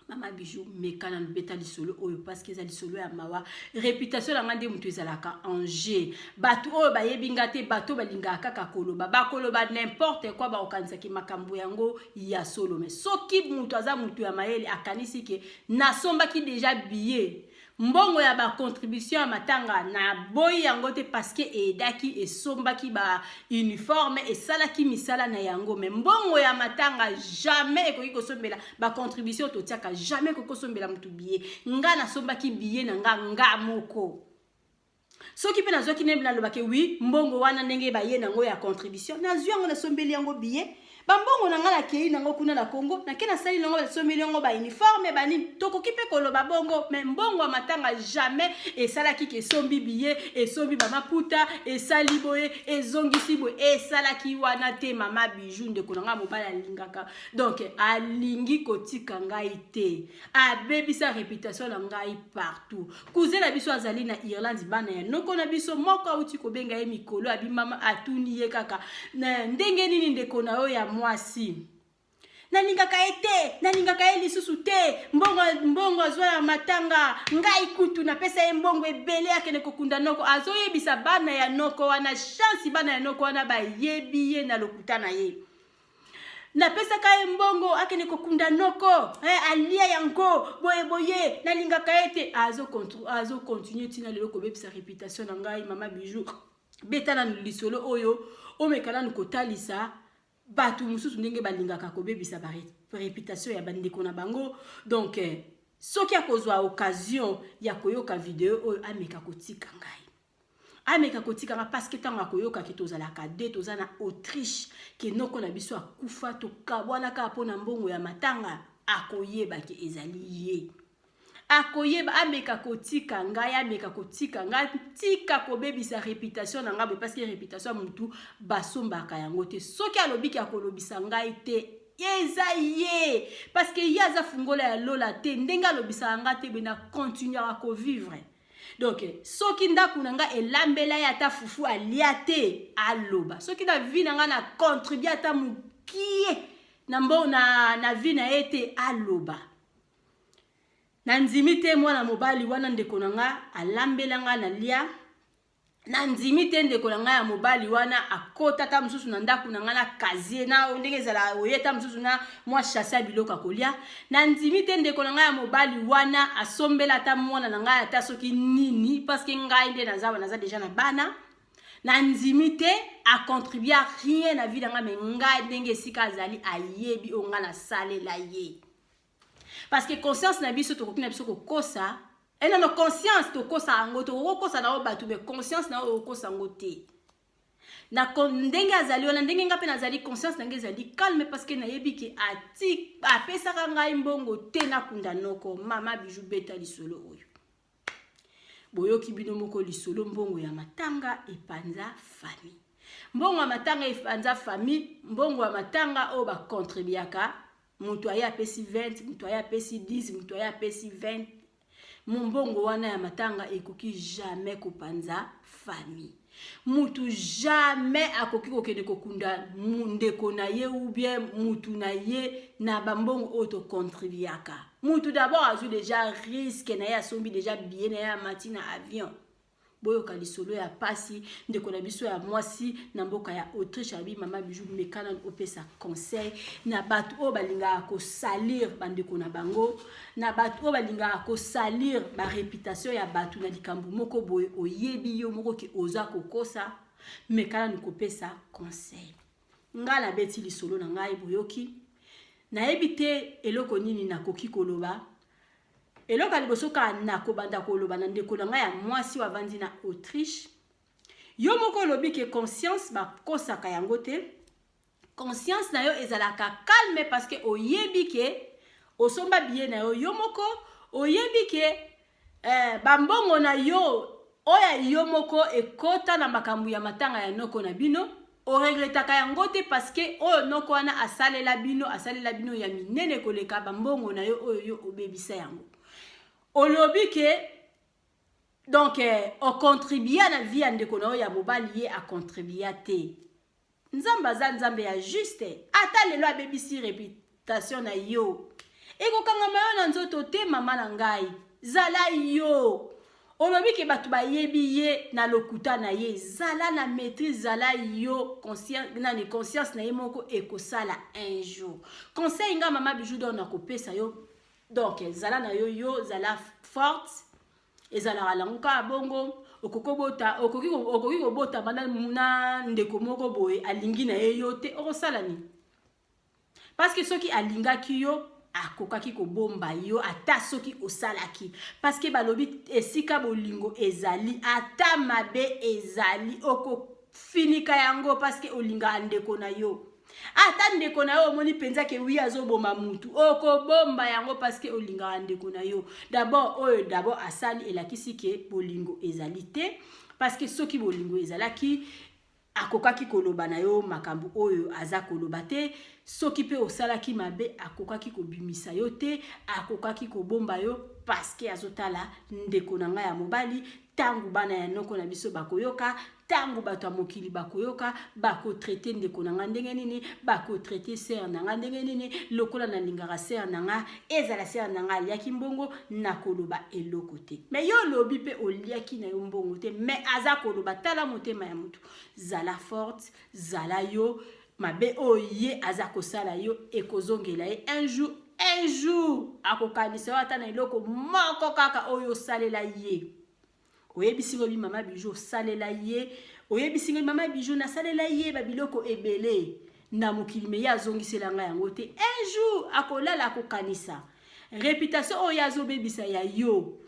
Mama Bijou, meka na beta lisolo oyo, parce que eza lisolo ya mawa. Réputation na nga nde moto ezalaka en jeu. Bato oyo bayebi nga te, bato balingaka kaka koloba, bakoloba n'importe quoi, bakokanisaki makambo yango ya solo. Mais soki moto aza moto ya mayele, akanisi ke nasombaki déjà billet, mbongo ya bacontribution ya matanga naboyi yango te, parce que eaidaki, esombaki bauniforme, esalaki misala na yango. Mais mbongo ya matanga jamais ekoki kosombela bacontribution totiaka, jamais ekoki kosombela motu billet. Nga nasombaki billet na nga, nga moko. Soki mpe nazwaki, nde nalobaki: "Oui, mbongo wana ndenge baye nango ya contribution, nazwi yango, nasombeli yango billet." Bambongo na ngai, nakei nango kuna na Congo, nake nasali nango, nasombeli yango bauniforme, banini. Tokoki mpe koloba bongo. Mais mbongo ya matanga jamais esalaki ke esombi billet, esombi bamaputa, esali boye, ezongisi boye, esalaki wana te. Mama Bijou, ndeko na ngai mobali alingaka, donc alingi kotika ngai te. Abebisa réputation na ngai partout. Cousin na biso azali na Irlande, bana ya noko na biso moko, auti kobenga ye mikolo, abimama, atuni ye kaka ndenge nini ndeko na yo ya mwasi. "Nalingaka ye te, nalingaka ye lisusu te. Mbongo, mbongo azwa ya matanga, ngai kutu napesa ye mbongo ebele akende kokunda noko." Azoyebisa bana ya noko wana. Chance, bana ya noko wana bayebi ye na lokuta na ye. "Napesaka ye mbongo akende kokunda noko, alia yango boye boye, nalingaka ye te." Azocontinue ntina lelo kobebisa réputation na ngai. Mama Bijou, beta nanu lisolo oyo, omeka nanu kotalisa bato mosusu ndenge balingaka kobebisa baréputation ya bandeko na bango. Donc soki akozwa occasion ya koyoka video oyo, ameka kotika ngai, ameka kotika nga, parce que ntango akoyokaki tozalaka de toza na Autriche, ke noko na biso akufa, tokabwana kaka mpo na mbongo ya matanga, akoyebaki ezali ye. Akoyeba. Ameka kotika ngai, ameka kotika ngai, tika kobebisa réputation na ngai boye, parce que réputation ya motu basombaka yango te. Soki alobiki akolobisa ngai te, eza ye, parce que ye aza fungola ya lola te. Ndenge alobisaka nga te boye, na continuaka kovivre. Donc soki ndako na ngai elambela ye ata fufu alia te, aloba. Soki na vie na ngai na contribue ata mokie na mbo na vie na ye te, aloba. Nandimi te mwana mobali wana, ndeko na nga, alambela nga nalia. Nandimi te ndeko na ngai ya mobali wana akota ata mosusu na ndako na ngai na casier na ndenge ezala oye ta mosusu na mwa chasse ya biloko ya kolia. Nandimi te ndeko na ngai ya mobali wana asombela ata mwana na ngai ata soki nini, parce que ngai nde naza, naza déjà na bana. Nandimi te acontribua rien na vie na ngai, me ngai ndenge esika azali ayebi oyo ngai nasalela ye, parce que conscience na biso, tokoki na biso kokosa enano conscience, tokosa yango, tokoki kokosa na oyo bato, mais conscience na oyo okosa yango te. Na ndenge azali wana, ndenge nga mpe nazali, conscience na ngai ezali calme, parce que nayebi ke ati apesaka ngai mbongo te nakunda noko. Mama Bijou, beta lisolo oyo boyoki bino moko lisolo. Mbongo ya matanga epanza famille, mbongo ya matanga epanza famille, mbongo ya matanga oyo bacontribuaka, moto aye apesi 20, moto aye apesi 10, moto aye apesi 20. Mbongo wana ya matanga ekoki jamais kopanza famille. Mutu jamais akoki kokende kokunda ndeko na ye ou bien mutu na ye na bambongo oyo tocontribuaka. Mutu d'abord azwi déjà risque na ye, asombi déjà billet na ye, amati na avion. Boyoka lisolo ya pasi. Ndeko na biso ya mwasi na mboka ya Autriche abi: "Mama Bijou, meka nanu opesa conseil na bato oyo balingaka kosalir bandeko na bango, na bato oyo balingaka kosalir baréputation ya bato na likambo moko boye. Oyebi yo moko ke oza kokosa, meka nanu kopesa conseil." Ngai nabeti lisolo na ngai, boyoki. Nayebi te eloko nini nakoki koloba. Eloko ya liboso kaka nakobanda koloba na ndeko na ngai ya mwasi oyo avandi na Autriche: yo moko olobi ke conscience bakosaka yango te. Conscience na yo ezalaka calme parce que oyebi ke osomba billet na yo, yo moko oyebi ke bambongo na yo oyo yo moko ekɔta na makambo ya matanga ya noko na bino, oregretaka yango te, parce que oyo noko wana asalela bino, asalela bino ya minene koleka bambongo na yo oyo yo obebisa yango. Olobi ke donc ocontribua na vie ya ndeko na yo ya mobali, ye acontribua te. Nzambe aza Nzambe ya juste. Ata lelo abebisi réputation na yo, ekokangama yo na nzoto te. Mama na ngai, zala yo. Olobi ke bato bayebi ye na lokuta na ye. Zala na maîtrise, zala yo. Conscience, nani, conscience na ye moko ekosala un jour. Conseil nga mama Bijou donc nakopesa yo, donc zala na yo, yo zala forte. Ezalaka lango kaka bongo. Okoki kobotama na ndeko moko boye, alingi na ye yo te, okosala nini? Parce que soki alingaki yo, akokaki kobomba yo ata soki osalaki, parce que balobi esika bolingo ezali, ata mabe ezali, okofinika yango, parce que olingaka ndeko na yo. Ata ndeko na yo omoni mpenza ke wi azoboma mutu, okobomba yango, parce que olingaka ndeko na yo. D'abord oyo d'abord asali elakisi ke bolingo ezali te, parce que soki bolingo ezalaki, akokaki koloba na yo makambo oyo aza koloba te. Soki mpe osalaki mabe, akokaki kobimisa yo te, akokaki kobomba yo, parce que azotala ndeko na ngai ya mobali. Ntango bana ya noko na biso bakoyoka, ntango bato ya mokili bakoyoka, bakotraiter ndeko na ngai ndenge nini? Bakotraiter sœur na ngai ndenge nini? Lokola nalingaka sœur na ngai, ezala sœur na ngai aliaki mbongo, nakoloba eloko te. Mais yo olobi mpe oliaki na yo mbongo te, mais aza koloba. Tala motema ya motu. Zala forte, zala yo. Mabe oyo ye aza kosala yo, ekozongela ye un jour. Un jour akokanisa yo ata na eloko moko kaka oyo osalela ye. Oyebisi ngo bi mama Bijou osalela ye, oyebisi ngo mama Bijou nasalela ye babiloko ebele na mokili, mais ye azongisela ngai yango te. Un jour akolala, akokanisa réputation oyo azobebisa ya yo.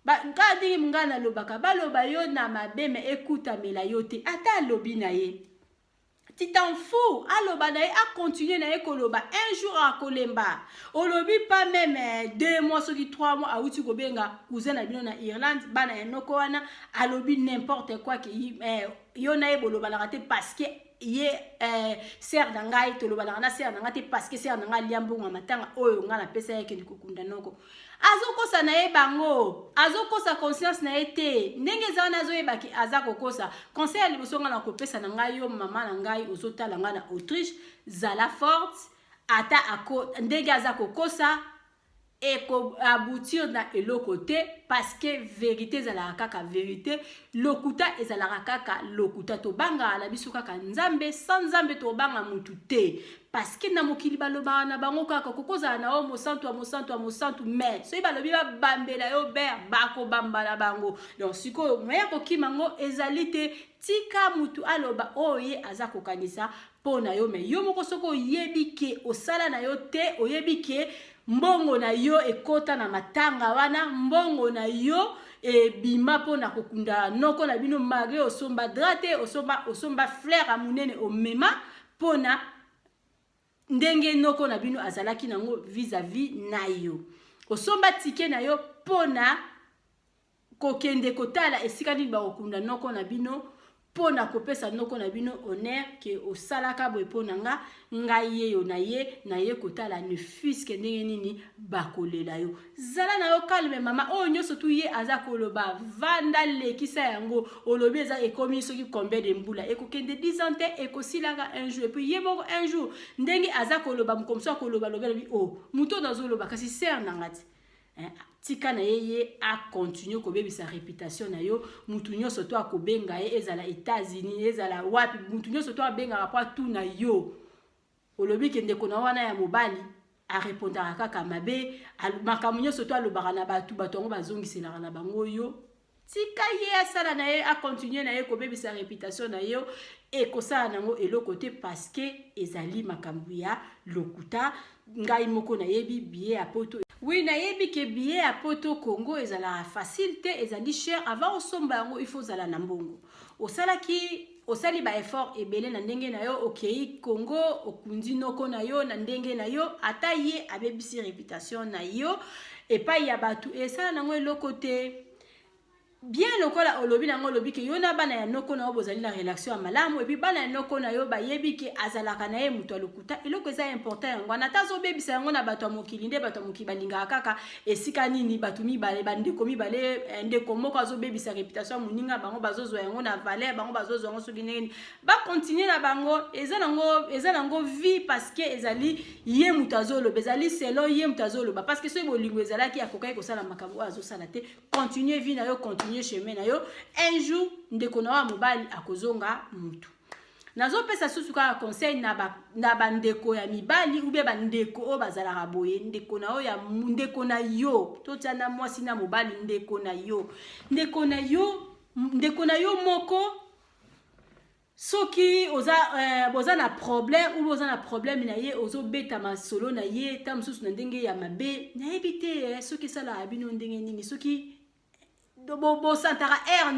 Kaka ndenge ngai nalobaka, baloba yo na mabe, mais ekutamela yo te. Ata alobi na ye, tu t'en fous. Aloba na ye, acontinue na ye koloba, un jour akolemba. Olobi pas même 2 mois, soki 3 mois, awuti kobenga cousin na bino na Irlande, bana ya noko wana, alobi n'importe quoi ke yo na ye bolobanaka te, parce que ye sœur na ngai, tolobanaka na sœur na ngai te, parce que sœur na ngai alia mbongo ya matanga oyo ngai napesa ye akende kokunda noko. Azokosa na ye bango, azokosa conscience na ye te. Ndenge eza wana, azoyebaki aza kokosa. Conseil ya liboso ngai na kopesa na ngai yo, mama na ngai ozotala ngai na Autriche: zala forte. Ata ako, ndenge aza kokosa. Eko aboutir na eloko te, parce que verite ezalaka kaka verite, lokuta ezalaka kaka lokuta. Tobangaka na biso kaka Nzambe, sans Nzambe tobanga mutu te, parce que na mokili balobaka na bango kaka kokozala na yo mosantu ya mosantu ya mosantu, mais soki balobi babambela yo ber, bakobamba na bango. Donc sikoyo moya kokima yango ezali te. Tika mutu aloba oyo ye aza kokanisa mpo na yo, mais yo moko soki oyebi ke osala na yo te, oyebi ke mbongo na yo ekota na matanga wana, mbongo na yo ebima mpo na kokunda noko na bino, malgré osomba drap te, osomba fleur ya monene omema mpo na ndenge noko na bino azalaki nango vis-à-vis na yo, osomba ticket na yo mpo na kokende kotala esika nini bakokunda noko na bino, mpo na kopesa noko na bino honneur ke osalaka boye mpo na nga, ngai yeyo na ye na ye kotala ne fût-ce que ndenge nini bakolela yo. Zala na yo calme, mama. Oyo nyonso tu ye aza koloba, vanda, lekisa yango. Olobi eza ekomi soki combien de mbula, ekokende 10 ans te, ekosilaka un jour. Et puis ye moko un jour ndenge aza koloba, mokomosu akoloba, lobi, alobi: "O oh, moto oyo azoloba kasi sœur na nga ti." Tika na ye, ye acontinue kobebisa réputation na yo. Mutu nyonso to akobenga ye, ezala États-Unis, ezala wapi, mutu nyonso to abengaka mpo atuna yo, olobi ke ndeko na wana ya mobali arépondaka kaka mabe, makambo nyonso to alobaka na bato, bato yango bazongiselaka na bango yo. Tika ye asala na ye, acontinue na ye kobebisa réputation na yo, ekosala nango eloko te, parce que ezali makambo ya lokuta. Ngai moko nayebi billet ya Poto. Oui, nayebi ke billet ya Poto Congo ezalaka facile te, ezali cher. Avant osomba yango, il faut ozala na mbongo. Osalaki, osali baeffort ebele na ndenge na yo, okei Congo, okundi noko na yo na ndenge na yo. Ata ye abebisi réputation na yo epai ya bato, esala nango eloko te. Bien, lokola olobi nango, olobi ke yo na bana ya noko na yo bozali na relation ya malamu, et puis bana ya noko na yo bayebi ke azalaka na ye moto ya lokuta. Eloko eza important yango wana. Ata azobebisa yango na bato ya mokili, nde bato ya mokili balingaka kaka esika nini bato mibale, bandeko mibale, ndeko moko azobebisa réputation ya moninga, bango bazozwa yango na valeur, bango bazozwa yango soki ndenge nini. Bacontinue na bango, eza nango vie, parce que ezali ye moto azoloba, ezali selon ye moto azoloba, parce que soki bolingo ezalaki, akokaki kosala makambo oyo azosala te. Continue vie na yo, continue chemin na yo. Un jour ndeko na yo ya mobali akozonga mutu. Nazopesa susu kaka conseil na bandeko ya mibali ou bien bandeko oyo bazalaka boye. Ndeko na oyo ya ndeko na yo, totia na mwasi na mobali, ndeko na yo, ndeko na yo, ndeko na yo moko, soki oza boza na problème ou oza na problème na ye, ozobeta masolo na ye ta mosusu na ndenge ya mabe, nayebi te soki esalaka bino ndenge nini, soki bosantaka air,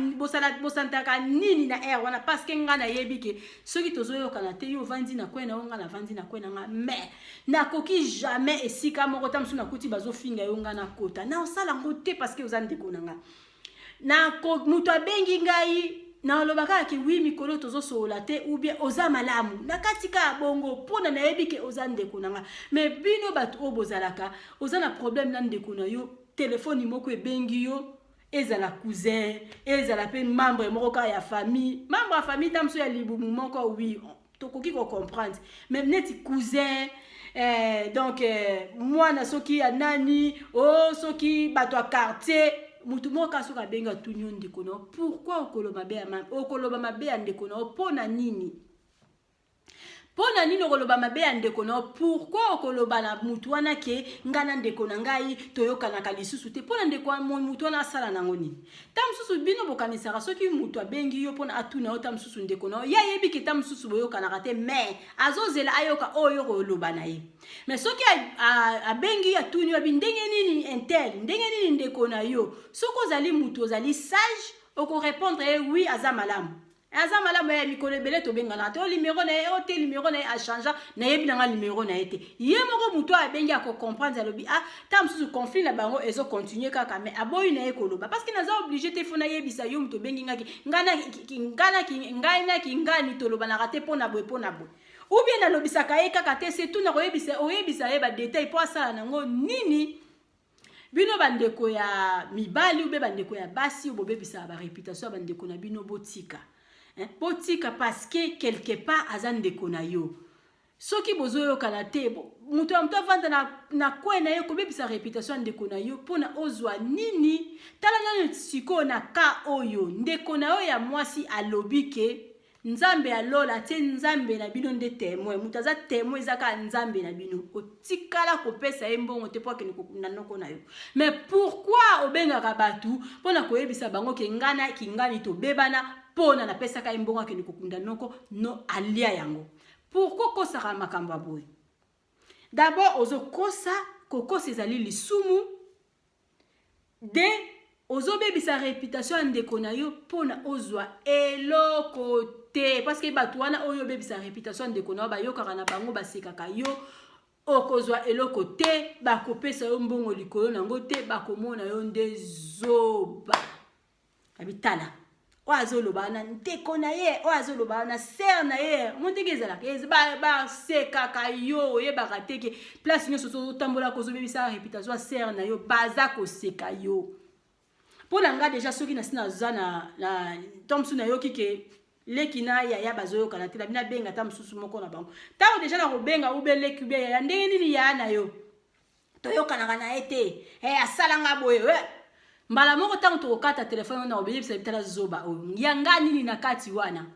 bosantaka nini na air wana. Parce que ngai nayebi ke soki tozoyokana te, yo ovandi na kwe na yo, ngai navandi na kwe na nga, mais nakoki jamais esika moko ta mosusu nakuti bazofinga yo, ngai nakota na osala yango te, parce que oza ndeko na nga. Moto abengi ngai, naloba kaka ke oui, mikolo tozosolola te, ou bien oza malamu na kati kaka bongo, mpona nayebi ke oza ndeko na nga. Mais bino bato oyo bozalaka, oza na problème na ndeko na yo, telefone moko ebengi yo, ezala cousin, ezala mpe membre moko kaka ya famille, membre ya famille ta mosusu ya libumu moko, oui, tokoki kocomprendre, mais neti cousin, donc mwana soki ya nani o oh, soki bato ya quartier, motu moko kaka soki abengi, atuni yo ndeko na yo, pourquoi okoloba mabe ya ndeko na yo? Mpo na nini? Mpo na nini okoloba mabe ya ndeko na yo? Pourquoi okoloba na mutu wana ke ngai na ndeko na ngai toyokanaka lisusu te? Mpo na ndeko mutu wana asala nango nini? Ta mosusu bino bokanisaka soki mutu abengi yo mpona atuna yo, ta mosusu ndeko na yo, ye ayebi ke ta mosusu boyokanaka te, mais azozela ayoka oyo koloba na ye. Mais soki abengi, atuni yo abi ndenge nini un tel, ndenge nini ndeko na yo, soki ozali mutu ozali sage, okorépondre ye: "Oui, aza malamu, aza malamu ya mikolo ebele tobenganaka te." O numéro na ye o te, numéro na ye achange, nayebi nanga numéro na ye te. Ye moko motu oyo abengi akocomprendre, alobi: "Ah, ta mosusu conflit na bango ezocontinue kaka, mais aboyi na ye koloba." Parce que naza obligé te fo nayebisa yo moto obengi ngaki ngai naki ngani tolobanaka te mpo na boye, mpo na boye, ou bien nalobisaka ye kaka te. Surtout na koyebisa, oyebisa ye badétail mpo asala nango nini? Bino bandeko ya mibali ube bandeko ya basi oyo bobebisaka baréputation ya bandeko na bino, botika, botika, parce que quelque part aza ndeko na yo. Soki bozoyokana te, moto ya moto avanda na coin na ye. Kobebisa réputation ya ndeko na yo mpona ozwa nini? Tala nano sikoyo na ka oyo ndeko na yo ya mwasi alobi ke Nzambe alola atie Nzambe na bino nde témoin. Moto aza témoin eza kaka Nzambe na bino. Otikala kopesa ye mbongo te mpo akende kokunda noko na yo. Mais pourquoi obengaka bato mpona koyebisa bango ke ngai na kingani tobebana mpona napesaka ye mbongo akende kokunda noko no alia yango? Pourquoi okosaka makambo ya boye? D'abord ozokosa, kokosa ezali lisumu. De ozobebisa réputation ya ndeko na yo mpona ozwa eloko te, parce que bato wana oyo obebisa réputation ya ndeko na yo bayokaka na bango, basekaka yo. Okozwa eloko te, bakopesa yo mbongo likolo nango te, bakomona yo nde zoba. Abitala oyo azoloba wana ndeko na ye, oyo azoloba wana sœur na ye. Mo ndenge ezalaka, basekaka yo, oyebaka te ke place nyonso ozotambola kozobebisa réputation ya sœur na yo, baza koseka yo. Mpo na nga déjà, soki nasi naza na to mosusu, nayoki ke leki na yaya bazoyokana te, nabi nabenga ata mosusu moko na bango. Ntango déjà nakobenga ube leki ube yaya, ndenge nini yaya na yo toyokanaka na ye te, asalanga boye mbala moko. Ntango tokokata telefone wana, obeyebisa bitala zoba oyo yanga nini na kati wana,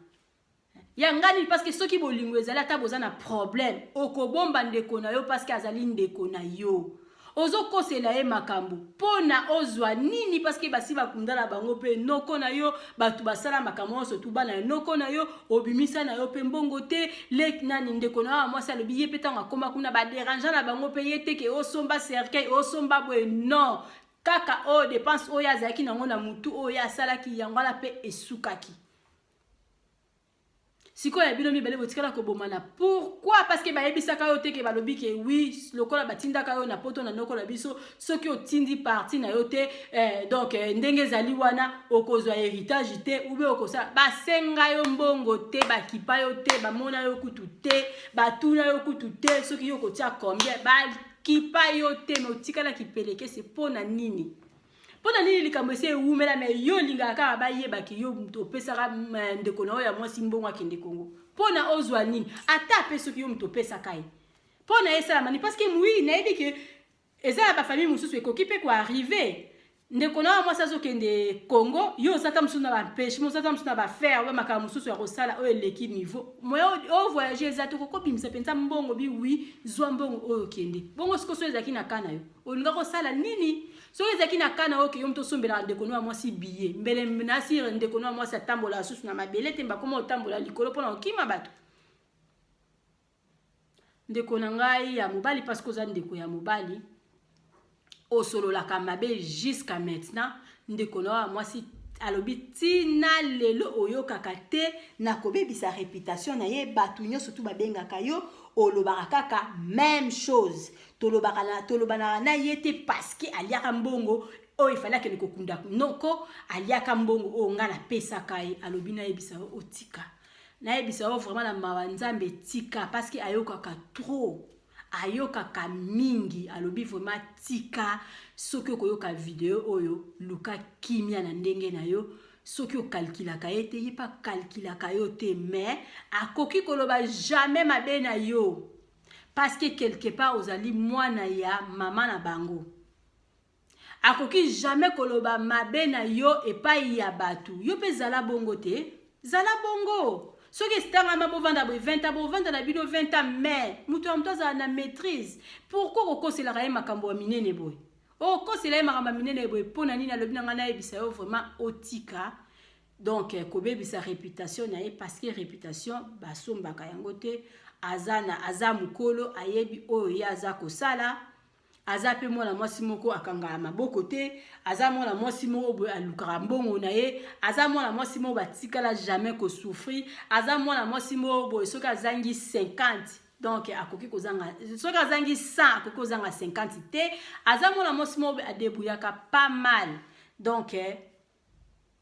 yanga nini? Parce que soki bolingo ezali, ata boza na problème, okobomba ndeko na yo parce que azali ndeko na yo. Ozokosela ye makambo mpo na ozwa nini? Parce que basi bakunda na bango mpe noko na yo, bato basala makambo nyonso tu bana ya noko na yo, obimisa na yo mpe mbongo te. Leki nani, ndeko na yo ya mwasi alobi ye mpe ntango akóma kuna, badéranger na bango mpe ye te ke osomba cercueil, osomba boye. Non, kaka oyo dépense oyo azalaki nango na mutu oyo asalaki yango wana mpe esukaki. Sikoyo ya bino mibale botikala kobomana, pourquoi? Parce que bayebisaka yo te ke balobi ke oui, lokola batindaka yo na Poto na noko na biso, soki otindi partie na yo te, donc ndenge ezali wana okozwa héritage te ube okosala. Basenga yo mbongo te, bakipa yo te, bamona yo kutu te, batuna yo kutu te soki yo kotia combien, bakipa yo te. Mais otikalaki pelekese mpo na nini? Mpo na nini likambo esi ewumela, mais yo olingaka kaka bayebaki yo moto opesaka ndeko na oyo ya mwasi mbongo akende Kongo? Mpo na ozwa nini? Ata mpe soki yo moto opesaka ye, mpo na ye esalama nini? Parce que oui, nayebi ke eza ya bafamille mosusu, ekoki mpe koarriver ndeko na oyo mwasi azokende Congo, yo oza ta mosusu na baempêchement, oza ta mosusu na baaffaire oyo makambo mosusu ya kosala oyo eleki niveau moya ovoyage eza te, okokobimisa mpenza mbongo bi wi zwa mbongo oyo okende bongo. Sikoyo so ezalaki na ka na yo, olinga kosala nini? Soki ezalaki na ka na oyo ke yo moto osombelaka ndeko no ya mwasi billet, mbele nasire ndeko no ya mwasi atambola susu na mabele te, bakoma otambola likolo mpona kokima bato. Ndeko na ngai ya mobali, parce que oza ndeko ya mobali, osololaka mabe jusqu'à maintenant. Ndeko na ya mwasi alobi ntina lelo oyokaka te na kobebisa réputation na ye. Bato nyonso tu babengaka yo, olobaka kaka même chose: tolobanaka na ye te parce que aliaka mbongo oyo efali akende kokunda noko, aliaka mbongo oyo ngai napesaka ye. Alobi nayebisa yo otika, nayebisa yo vraiment na mawa Nzambe, tika, parce que ayokaka trop, ayokaka mingi. Alobi vraiment tika. Soki okoyoka video oyo, luka kimia na ndenge na yo. Soki okalkulaka ye te, ye mpe akalkulaka yo te, mais akoki koloba jamais mabe na yo parce que quelque part ozali mwana ya mama na bango. Akoki jamais koloba mabe na yo epai ya bato. Yo mpe zala bongo te, zala bongo. Soki esitangama bovanda boye 20 ans, bovanda na bino 20 ans, mais moto ya moto azala na maîtrise. Pourquoi kokoselaka ye makambo ya minene boye? Okosela ye makambo ya minene boye mpo na nini? Alobi na ngai nayebisa yo vraiment otika donc kobebisa réputation na ye, parce que réputation basombaka yango te. Aza na aza mokolo, ayebi oyo ye aza kosala. Aza mpe mwana mwasi moko akangaka maboko te, aza mwana mwasi moko boye alukaka mbongo na ye, aza mwana mwasi moko batikala jamais kosouffrir, aza mwana mwasi moko boye soki azangi 50, donc akoki kozanga, soki azangi 100, akoki kozanga 50 te. Aza mwana mwasi moko boye adébrouillaka pas mal. Donc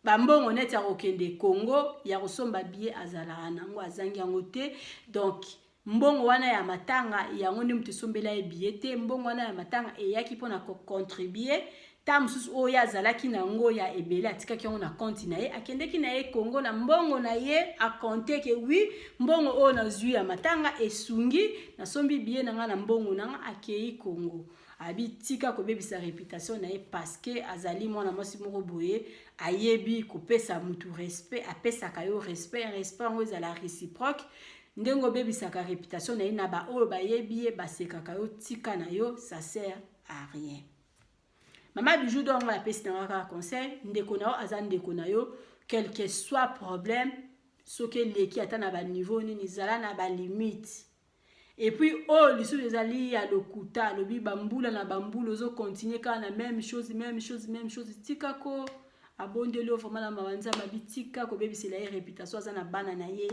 bambongo neti ya kokende Congo, ya kosomba billet, azalaka nango, azangi yango te. Donc mbongo wana ya matanga yango nde moto esombela ye billet te. Mbongo wana ya matanga eyaki mpona kocontribuer. Ta mosusu oyo ye azalaki na yango ya ebele, atikaki yango na compte na ye, akendeki na ye Congo na mbongo na ye. Akonte ke oui, mbongo oyo nazwi ya matanga esungi, nasombi billet na ngai na mbongo na nga, akei Congo. Abi tika kobebisa réputation na ye, parce que azali mwana mwasi moko boye ayebi kopesa mutu respect, apesaka yo respect. Respect yango ezala réciproque. Ndenge obebisaka réputation na ye na baoyo bayebi ye, basekaka yo, tika na yo, ça sert à rien. Mama Bijou d'Or, ngai apesi na nga kaka conseil: ndeko na yo aza ndeko na yo, quel que soit problème, soki eleki ata na baniveau nini, zala na balimite. Et puis oyo lisusu ezali ya lokuta. Alobi bambula na bambula ozocontinue kaka na même chose, même chose, même chose. Tika ko abondeli yo vraiment na mawa Nzambe. Abi tika kobebisela ye réputation. Aza na bana na ye,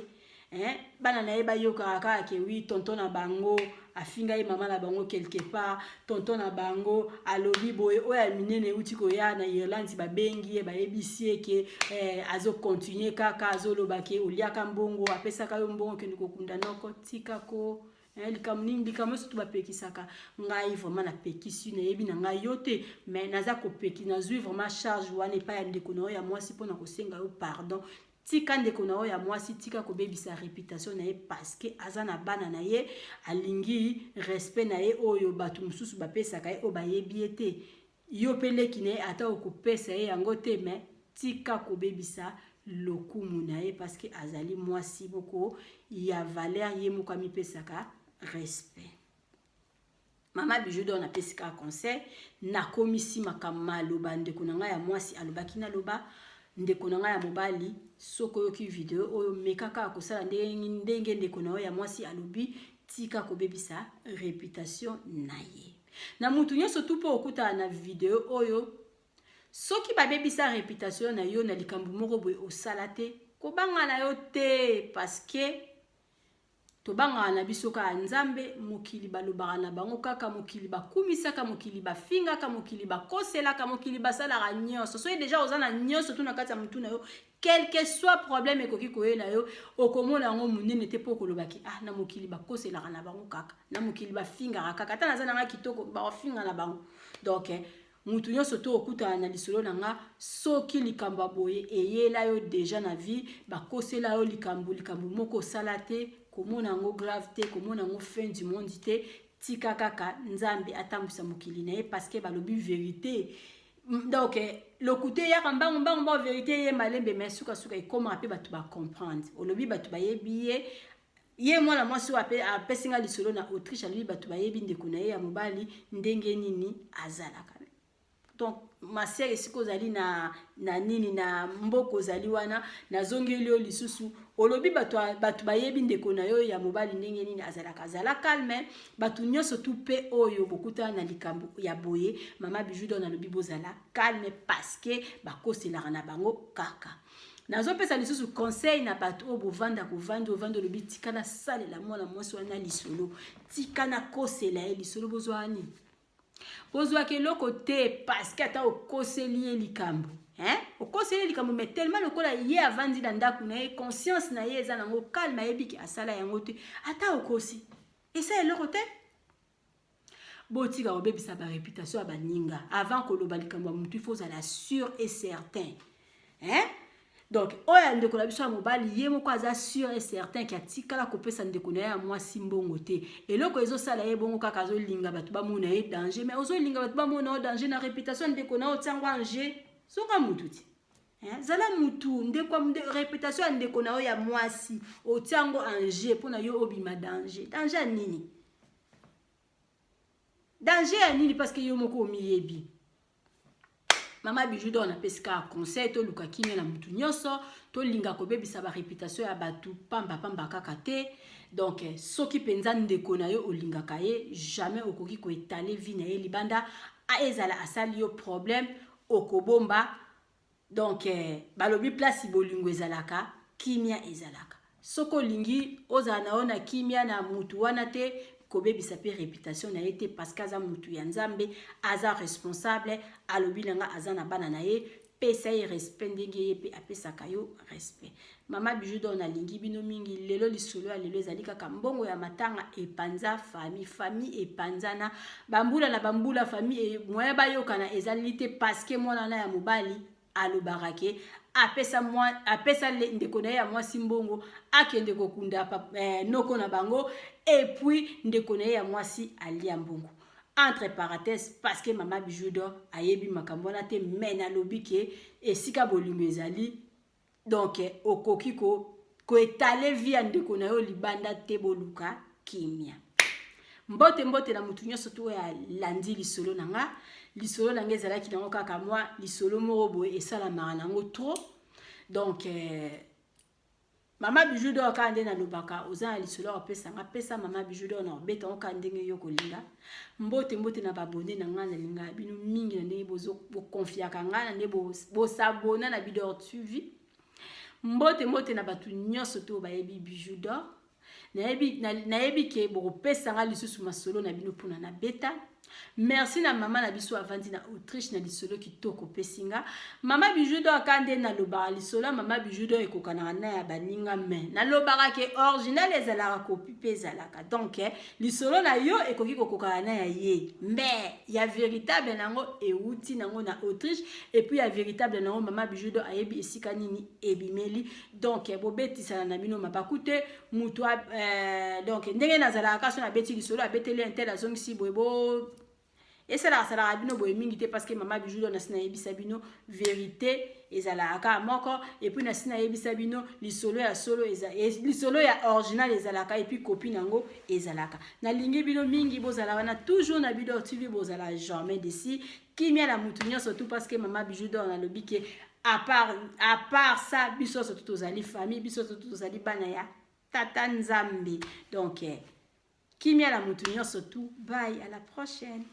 hein? Bana na ye bayokaka kaka ke oui, tonton na bango afinga ye mama na bango quelque part, tonton na bango alobi boye. Oyo ya minene euti koya na Irlande, babengi ye, bayebisi ye ke azocontinue kaka azoloba ke oliaka mbongo, apesaka yo mbongo, okende kokunda noko. Tika ko likambo nini, likambo nyonso to bapekisaka. Ngai vraiment napekisi, nayebi na ngai yo te, mais naza kopeki, nazwi vraiment charge wana epai ya ndeko na yo ya mwasi mpona kosenga yo pardon. Tika ndeko na yo ya mwasi, tika kobebisa réputation na ye, parce que aza na bana na ye, alingi respect na ye oyo bato mosusu bapesaka ye, oyo bayebi ye te. Yo mpe leki na ye, ata okopesa ye yango te, mais tika kobebisa lokumu na ye, parce que azali mwasi moko ya valeur, ye moko amipesaka respect. Mama Bijou d'Or, napesi kaka conseil, nakomisi makambo maloba ndeko na ngai ya mwasi alobaki. Naloba, ndeko na ngai ya mobali, soki oyoki video oyo, meka kaka kosala ndenge ndeko na yo ya mwasi alobi. Tika kobebisa réputation na ye. Na mutu nyonso tu mpo okutana na video oyo, soki babebisa réputation na yo na likambo moko boye osala te, kobanga na yo te, parce que tobangaka na biso kaka Nzambe. Mokili balobaka na bango kaka, mokili bakumisaka, mokili bafingaka, mokili bakoselaka, mokili basalaka nyonso. Soki déjà oza na nyonso tu na kati ya motu na yo, quel que soit problème ekoki koyela yo, okomona yango monene te, mpo okolobaki: "Ah, na mokili bakoselaka na bango kaka, na mokili bafingaka kaka, ata naza nanga kitoko, bakofinga na bango." Donc mutu nyonso to okutana na lisolo na nga, soki likambo ya boye eyela yo déjà na vie, bakosela yo likambo moko osala te, komona yango grave te, komona yango fin du monde te. Tika kaka Nzambe atambwisa mokili na ye, parce que balobi vérité, donc lokuta eyaka mbangu mbangu mbangu, vérité ye malembe, mais sukasuka ekomaka mpe bato bacomprendre. Olobi bato bayebi ye, ye mwana mwasi oyo apesi nga lisolo na Autriche, alobi bato bayebi ndeko na ye ya mobali ndenge nini azalaka. Donc ma sœur, esika ozali na nini, na mboka ozali wana, nazongeli yo lisusu. Olobi bato bayebi ndeko na yo ya mobali ndenge nini azalaka. Azala calme. Bato nyonso tu mpe oyo bokutana na likambo ya boye, Mama Bijou d'Or nalobi bozala calme, parce que bakoselaka na bango kaka. Nazopesa lisusu conseil na bato oyo bovanda, kovanda, ovanda, olobi: "Tika nasalela mwana mwasi wana lisolo, tika nakosela ye lisolo." Bozwa nini? Bozwaka eloko te, parce que ata okoseli ye likambo, hein? Okoseli ye likambo, mais tellement lokola ye avandi na ndako na ye, conscience na ye eza nango calme, ayebiki asala yango te, ata okosi, esa eloko te. Botika kobebisa baréputation ya baninga. Avant koloba likambo ya motu, il faut ozala sûr et certain, hein? Donc oyo ya ndeko na biso ya mobali, ye moko aza sûr et certain ke atikala kopesa ndeko na ye ya mwasi mbongo te. Eloko ezosala ye bongo kaka, azolinga bato bamona ye danger. Mais ozolinga bato bamona yo danger na réputation ndeko na yo, otiango en jeu. Zonga mutu ti, zala mutu. Ndeko, réputation ya ndeko na yo ya mwasi, otiango en jeu mpona yo obima danger. Danger ya nini? Danger ya nini? Parce que yo moko omiyebi. Mama Bijou d'Or, napesi kaka conseil: toluka kimia na mutu nyonso, tolinga kobebisa baréputation ya bato pambapamba kaka te. Donc soki mpenza ndeko na yo olingaka ye, jamais okoki koétaler vie na ye libanda. Ezala asali yo problème, okobomba. Donc balobi place bolingo ezalaka, kimia ezalaka. Soki olingi ozala na yo na kimia na mutu wana te, kobebisa mpe réputation na ye te, parce que aza mutu ya Nzambe, aza responsable. Alobi na nga aza na bana na ye. Pesa ye respect ndenge ye mpe apesaka yo respect. Mama Bijou d'Or, nalingi bino mingi. Lelo, lisolo ya lelo ezali kaka mbongo ya matanga epanza famille. Famille epanzana bambula na bambula. Famille, moyen bayokana ezali te, parce que mwana na ya mobali alobaka ke apesa ndeko na ye ya mwasi mbongo akende kokunda noko na bango, et puis ndeko na ye ya mwasi alia mbongo, entre parenthèse, parce que Mama Bijou d'Or ayebi makambo wana te. Mais nalobi ke esika bolingo ezali, donc okoki koétaler vie ya ndeko na yo libanda te. Boluka kimia. Mbote, mbote na motu nyonso to oyo alandi lisolo na nga. Lisolo na nga ezalaki nango kaka mwa lisolo moko boye, esalamaka nango trop. Donc Mama Bijou d'Or, kaka nde nalobaka, oza na lisolo ya kopesa nga, pesa Mama Bijou d'Or na kobeta ngo kaka ndenge yo kolinga. Mbote, mbote na baabonnés na ngai. Nalingaka bino mingi na ndenge boconfiaka ngai, na ndenge bos'abonner na Bidor TV. Mbote, mbote na bato nyonso to bayebi Bijou d'Or. Nayebi ke bokopesa nga lisusu masolo na bino mpona nabeta. Merci na mama na biso avandi na Autriche na lisolo kitoko opesi nga, Mama Bijou d'Or. Ka nde nalobaka, lisolo ya Mama Bijou d'Or ekokanaka na ya baninga, mais nalobaka ke original ezalaka, copie mpe ezalaka. Donc lisolo na yo ekoki kokokana na ya ye, mais ya véritable nango euti nango na Autriche, et puis ya véritable nango, Mama Bijou d'Or ayebi esika nini ebimeli. Donc bobetisana na bino mabaku te. Mutu donc ndenge nazalaka, so nabeti lisolo, abeteli un tel, azongisi boye, bo esalaka salaka bino boye mingi te, parce que Mama Bijou d'Or, nasi nayebisa bino, vérité ezalaka kaka moko. Et puis nasi nayebisa bino, lisolo ya solo, lisolo ya original ezalaka, et puis copie nango ezalaka. Nalingi bino mingi. Bozala wana toujours na Bidor TV, bozala jamais déçus. Kimia na mutu nyonso tout, parce que Mama Bijou d'Or nalobi ke à part ça, biso nyonso tu tozali famille, biso nyonso tu tozali bana ya tata Nzambe. Donc kimia na mutu nyonso tu. Bye, à la prochaine.